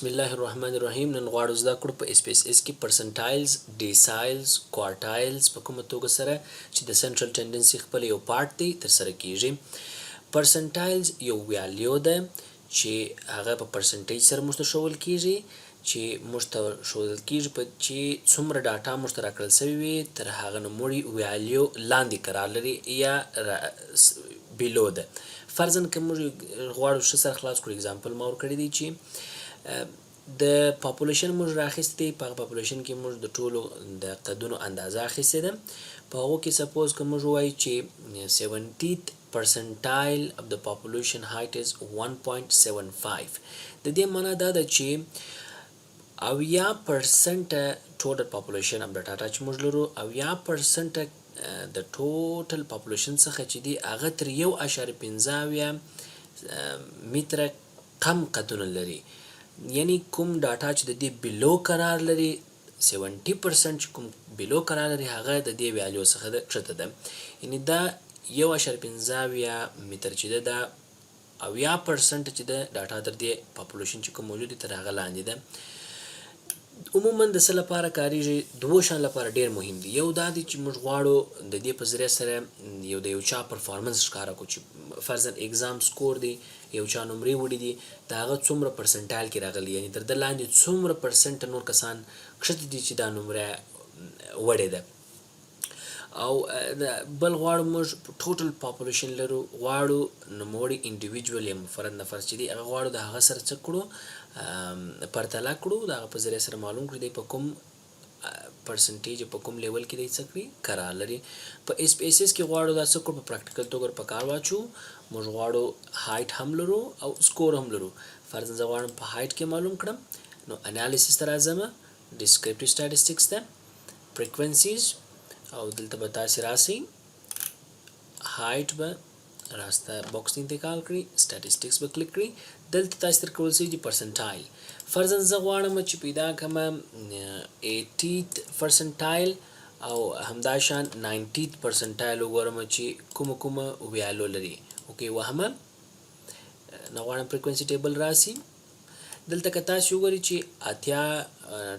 بسم الله الرحمن الرحیم. نن غواړو زده کړو په اس پی اس اس کې پرسنټایلز، ډیسایلز، کوارټایلز په کومه توګه سره چې د سنټرل ټندنسي خپل یو پارټ دی ترسره کیږي. پرسنټایلز یو ویلیو ده چې هغه په پرسنټیج سره موږ ته ښوول کیږي، چې موږ ته ښودل کیږي په چې څومره ډاټا موږ ته راکړل شوې وي تر هغه نوموړي ویلیو لاندې قرار لري یا بیلو ده. فرضاً که موږ غواړو ښه سر خلاص کړو، اگزامپل ما ورکړی دی چې د پاپولیشن موږ راخیستی دی، په هغه پاپولیشن کې موږ د ټولو د قدونو اندازه اخیستې ده. په هغو کې سپوز که موږ ووایو چې 70th percentile of the population height is 1.75، د دې معنا دا ده چې 70% ټوټل پاپولیشن اف د ډاټا چې موږ لرو، 70% د ټوټل پاپولیشن څخه چې دی هغه تر 1.75 متره کم قدونه لري. یعنی کوم ډاټا چې د دې بیلو قرار لري، 70% چې کوم بیلو قرار لري هغه د دې ویلیو څخه د کښته ده. یعنی دا 1.75 متر چې ده، دا 70% چې ده ډاټا تر دې پاپولیشن چې کوم موجود دی تر هغه لاندې ده. عموما د څه لپاره کاریږي؟ دوو شیانو لپاره ډیر مهم دي. یو دا دی چې موږ غواړو د دې په ذریعه سره یو د یو چا پرفارمنس ښکاره کړو، چې فرضاً اگزام سکور دی، یو چا نمرې وړي دي، د هغه څومره پرسنټایل کې راغلي، یعنی تر ده لاندې څومره پرسنټ نور کسان کښته دي چې دا نمره وړې ده. او بل غواړو موږ ټوټل پاپولیشن لرو، غواړو نوموړي انډیویجوال یا مفرد نفر چې دی هغه غواړو د هغه سره څه کړو، پرتله کړو، د هغه په ذریعه سره معلوم کړو دی په کوم پرسنټیج، په کوم لیول کې دی څه کړي قرار لري. په اس پی اس اس کې غواړو دا څه کړو، په پریکټیکل توګه په کار واچو. موږ غواړو هایټ هم لرو او سکور هم لرو. فرضاً زه غواړم په هایټ کې معلوم کړم، نو انالیسس ته راځم، ډیسکریپټیو سټاتستکس ته، فریکوینسیز، او دلته به تاسې راسئ، هایټ به راسته باکس ته انتقال کړئ، سټاتستکس به کلیک کړئ، دلته تاسې تر کول سوي دي پرسنټایل. فرضاً زه غواړم چې پیدا کړم 80th پرسنټایل او همداشان 90th پرسنټایل وګورم چې کومه کومه ویالو لري. اوکی وهمه، نه غواړم فریکوینسي ټیبل راسي. دلته که تاسې وګورئ چې 80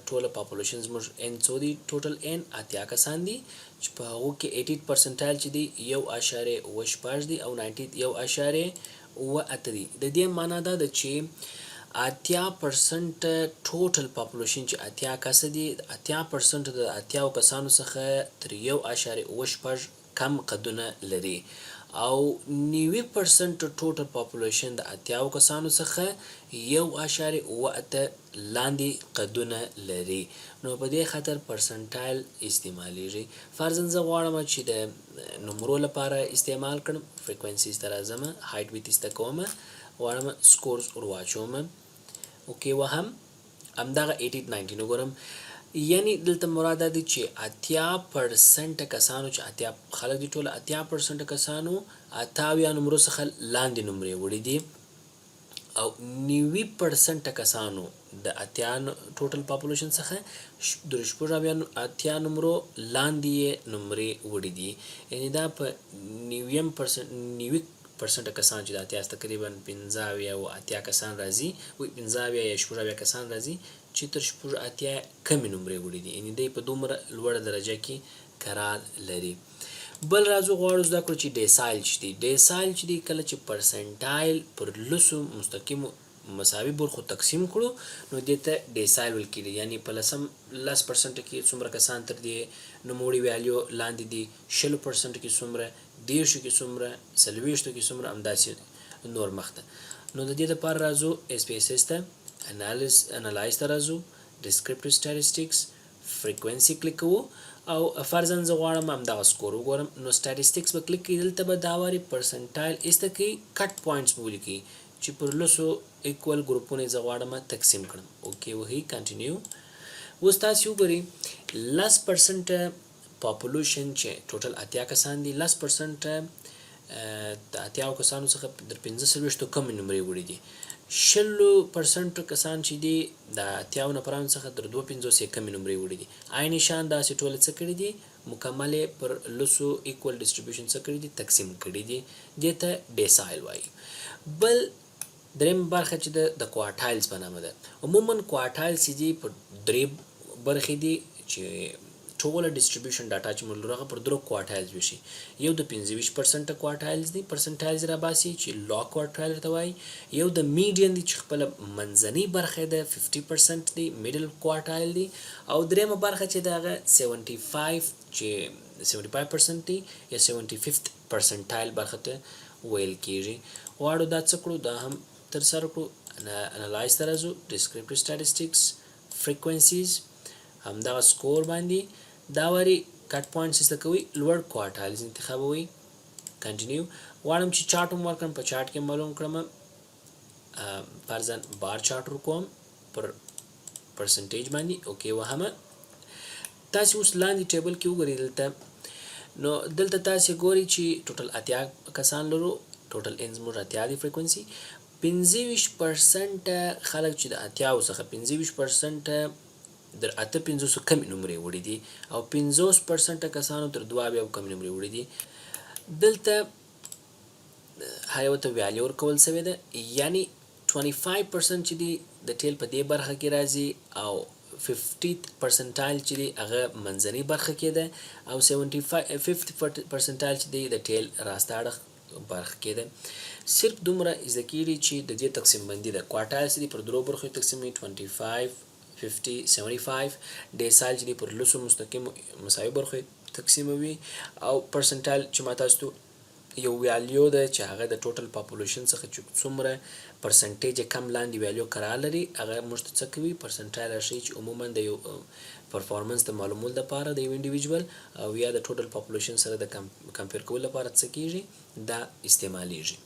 ټوله پاپولیشن زموږ ان څو دی، ټوټل ان 80 کسان دي، چې په هغو کې 80 پرسنټایل چې دی 1.76 دی او 90 1.78 دی. د دې معنا دا ده چې 80% ټوټل پاپولیشن چې 80 کسه دي، 80% د 80 کسانو څخه تر 1.76 کم قدونه لري، او 90% ټوټل پاپولیشن د 80 کسانو څخه 1.78 لاندې قدونه لري. نو په دې خاطر پرسنټایل استعمالیږي. فرضاً زه غواړم چې د نمرو لپاره استعمال کړم، فریکوینسیز ته راځم، هایټ ویتیز ته کوم، غواړم سکورز ور واچوم، اوکی وهم، همدغه 80 90 وګورم. یعنی دلته مراد دا دی چې 80% کسانو چې 80 خلک دي، ټول 80% کسانو 78 نمرو څخه لاندې نمرې وړي دي، او 90% کسانو د 80 ټوټل پاپولیشن څخه د 86 نمرو لاندې یې نمرې وړي دي. یعنی دا په نویم پرسنټ، 90% کسان چې د 80 تقریبا 75 او 80 کسان راځي، وي 75 یا 76 کسان راځي چې تر 86 کمې نمرې وړي دي، یعنی دی په دومره لوړه درجه کې قرار لري. بل راځو غواړو زده کړو چې ډیسایل چې دی، ډیسایل چې دی کله چې پرسنټایل پر لسو مستقیمو مساوي برخو تقسیم کړو نو دې ته ډیسایل ویل کېږي. یعنی په 10% کې څومره کسان تر دې نوموړي ویلیو لاندې دي، 20% کې څومره، 30 کې څومره، 40 کې څومره، همداسې نور مخته. نو د دې لپاره راځو اس پی اس اس ته، انالایز ته راځو، ډیسکریپټیو سټاتستکس، فریکوینسي کلیک کوو، او فرضاً زه غواړم همدغه سکور وګورم، نو سټاتستکس به کلیک کړئ، دلته به دا واري پرسنټایل ایسته کړئ، کټ پوینټس به ولیکئ چې پر لسو ایکول ګروپونه یې زه غواړم تقسیم کړم. اوکی وهئ، کنټینیو. اوس تاسې وګورئ 10% پاپولیشن چې ټوټل 80 کسان دي، 10% د 80 کسانو څخه تر 45 کمې نمرې وړي دي، 20% کسان چې دي د 80 نفرانو څخه تر 52 یې کمې نمرې وړي دي. عین شان داسې ټوله څه کړي دي، مکمل یې پر لسو ایکول ډیسټریبیوشن څه کړي دي، تقسیم کړي دي. دې ته ډیسایل وایي. بل دریم برخه چې ده د quartiles په نامه ده. عموما quartiles چې دي په درې برخې دي، چې ټوله distribution data چې موږ لرو هغه پر درو quartiles ویشي. یو د 25% quartiles دي، percentiles راباسي چې low quartile ورته وایي. یو د median دی چې خپله منځنۍ برخه ده، 50% دی، middle quartile دی. او دریمه برخه چې ده هغه 75، چې 75% دی یا 75 percentile برخه ته ویل کیږي. غواړو دا څه کړو، دا هم تر سره کړو. Analyze ته راځو، descriptive statistics، frequencies. همدغه score باندې دا واری cut points څه کوي، لوړ quartiles انتخابوي، continue. غواړم چې چارت هم ورکړم، په چارت کې معلوم کړم. فرضاً bar chart ورکوم پر percentage باندې، okay وهمه. تاسو اوس لاندې table کې وګورئ دلته. نو دلته تاسو ګورئ چې total 80 کسان لرو، total n زموږ 80 دی. Frequency 25% خلک چې د 80 څخه 25% در 58 کمې نمرې وړي دي او 50% کسانو تر 72 کمې نمرې وړي دي. دلته هر یو ته value ورکول شوې ده، یعنی 25% چې دي د tail په دې برخه کې راځي او 50 percentile چې دی هغه منځنۍ برخه کې ده او 75 percentile چې دی د tail راسته اړخ برخه کې ده. صرف دومره زده کیږي چې د دې تقسیم بندي ده. Quartile چې دی پر درو برخو تقسیموي، 25، 50، 75. Decile چې دی پر لسو مستقیم مساوي برخو تقسیموي او percentile چې ما تاسو ته یو value ده چې هغه د total population څخه چې څومره percentage کم لاندې value قرار لري، هغه موږ ته څه کوي؟ Percentile راښيي، چې عموما د یو performance د معلومولو لپاره د یو individual او یا د total population سره د compare کولو لپاره څه کیږي، دا استعمالیږي.